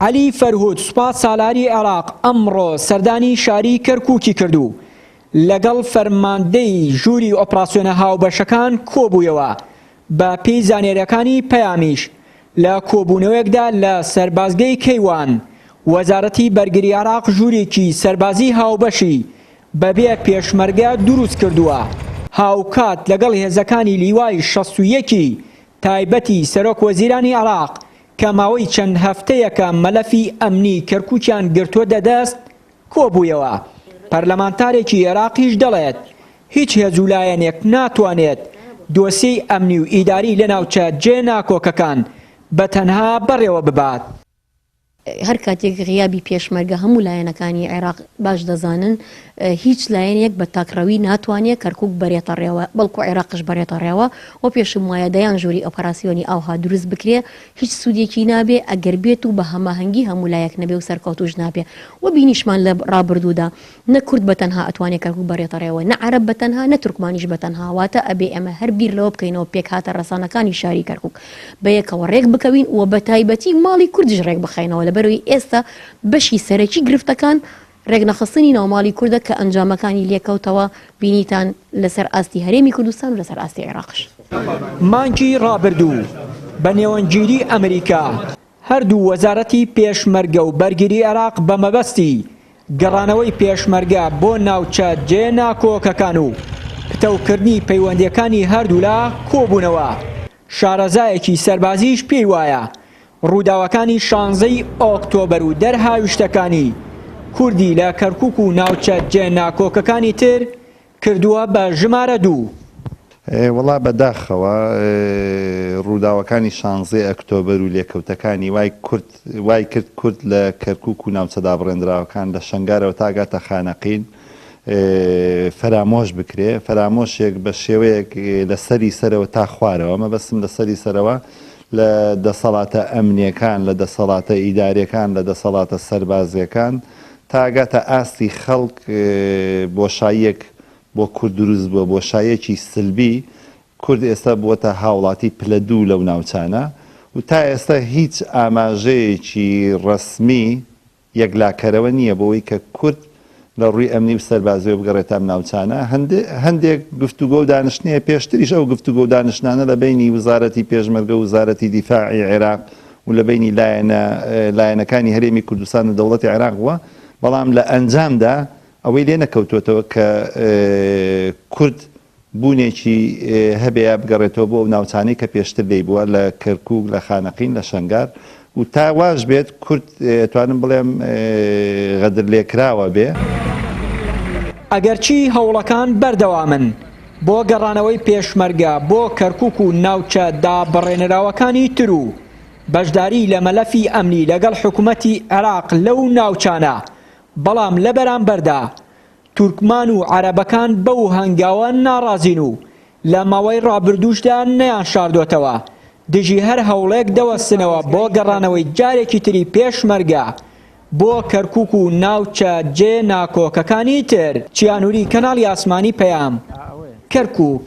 عەلی فەرهود سوپا سالاری عێراق ئەمڕۆ سەردانی شاری کەرکوکی کرد و لەگەڵ فەرماندەی ژووری ئۆپراسیۆنە هاوبەشەکان کۆبوویەوە، بە پێی زانیارییەکانی پەیامیش لە کۆبوونەوەیەکدا لە سەربازگەی کەیوان، وەزارەتی بەرگری عێراق ژوورێکی سەربازی هاوبەشی بەبێ پێشمەرگە دروست کردووە، هاوکات لەگەڵ هێزەکانی لیوای 61 ی تایبەتی سەرۆک وەزیرانی عێراق کە ماوەی چەند هەفتەیەکە مەلەفی ئەمنی کەرکوکیان گرتووەتە دەست کۆبوویەوە، پەرلەمانتارێکی عێراقیش دەڵێت، هیچ هێز و لایەنێک ناتوانێت دۆسیەی ئەمنی و ئیداری لە ناوچە جێ ناکۆکەکان بە تەنها بەڕێوە ببات. هەر کاتێک غیابی پێشمەرگە هەموو لایەنەکانی عێراق باش دەزانن هیچ لایەنێک بە تاکڕەوی ناتوانێت کەرکوک بەرێتە ڕێوە بەڵکو عێراقش بەرێتە ڕێوە و پێشم وایە دەیان ژووری ئۆپەراسیۆنی ئاوها دروست بکرێ هیچ سوودێکی نابێ ئەگەر بێت و بە هەماهەنگی هەموو لایەک نەبێ و سەرکەوتوش نابێ و بینیشمان لە ڕابردوودا نە کورد بە تەنها ئەتوانێ کەرکوک بەرێتە ڕێوە نە عەرەب بە تەنها نە تورکمانیش بە تەنها واتە ئەبێ ئێمە هەر بیر لەوە بکەینەوە پێکهاتە ڕەسانەکانی شاری کەرکوک بە یەکەوە ڕێک بکەوین و بە تایبەتی ماڵی کوردیش ڕێک بخەینەوە لەبەرئەوەی ئێستا بەشی سەرەکی گرفتەکان ڕێکنەخستنی ناوماڵی کوردە کە ئەنجامەکانی لێکەوتەوە بینیتان لەسەر ئاستی هەرێمی کوردستان و لەسەر ئاستی عێراقش. مانگی ڕابردوو بە نێوەندگیری ئەمریکا، هەردوو وەزارەتی پێشمەرگە و بەرگری عێراق بە مەبەستی گەڕانەوەی پێشمەرگە بۆ ناوچە جێ ناکۆکەکان و پتەوکردنی پەیوەندییەکانی هەردوولا کۆبوونەوە، شارەزایەکی سەربازیش پێی وایە ڕووداوەکانی شانزەی ئۆکتۆبەر و دەرهاویشتەکانی کوردی لە کەرکوک و ناوچە جێ ناکۆکەکانی تر کردووە بە ژمارە دوو. وەڵا بە داخەوە ڕووداوەکانی شانزەی ئەکتۆبەر و لێکەوتەکانی وای کورد وای کرد کورد لە کەرکوک و ناوچە دابڕێندراوەکان لە شەنگارەوە تا گاتە خانەقین فەرامۆش بکرێ، فەرامۆشێک بە شێوەیەک لە سەری سەرەوە تا خوارەوە، مەبەستم لە سەری سەرەوە لە دەسەڵاتە ئەمنیەکان، لە دەسەڵاتە ئیداریەکان، لە دەسەڵاتە سەربازیەکان تا گاتە ئاستی خەڵک بۆشاییەک بۆ کورد دروست بووە، بۆشاییەکی سلبی، کورد ئێستا بووەتە هاوڵاتی پلە دوو لەو ناوچانە و تا ئێستا هیچ ئاماژەیەکی ڕەسمی یەکلاکەرەوە نییە بۆوەی کە کورد لە ڕووی ئەمنی و سەربازیەوە بگەڕێتە ئەم ناوچانە. هەندێک گفتوگۆ و دانیشتن هەیە، پێشتریش ئەو گفتوگۆ و دانیشتنانە لە بەینی وزارەتی پێشمەرگە و وزارەتی دیفاعی عێراق و لە بەینی لایەنە لایەنەکانی هەرێمی کوردستان و دەوڵەتی عێراق بووە، بەڵام لە ئەنجامدا ئەوەی لێ نەکەوتووەتەوە کە کورد بوونێکی هەبێ یا بگەڕێتەوە بۆ ئەو ناوچانەی کە پێشتر لێی بووە لە کەرکووک، لە خانەقین، لە شەنگار و تا واش بێت کورد ئەتوانم بڵێم غەدرلێکراوە بێ. ئەگەرچی هەوڵەکان بەردەوامن بۆ گەڕانەوەی پێشمەرگە بۆ کەرکوک و ناوچە دابڕێنراوەکانی تر و بەشداری لە مەلەفی ئەمنی لەگەڵ حکومەتی عێراق لەو ناوچانە، بەڵام لە بەرامبەردا تورکمان و عەرەبەکان بەو هەنگاوە ناڕازین و لە ماوەی ڕابردووشدا نەیانشاردۆتەوە دژی هەر هەوڵێک دەوەستنەوە بۆ گەڕانەوەی جارێکی تری پێشمەرگە بۆ کەرکوک و ناوچە جێ ناکۆکەکانی تر. چیانوری کەناڵی ئاسمانی پەیام، کەرکوک.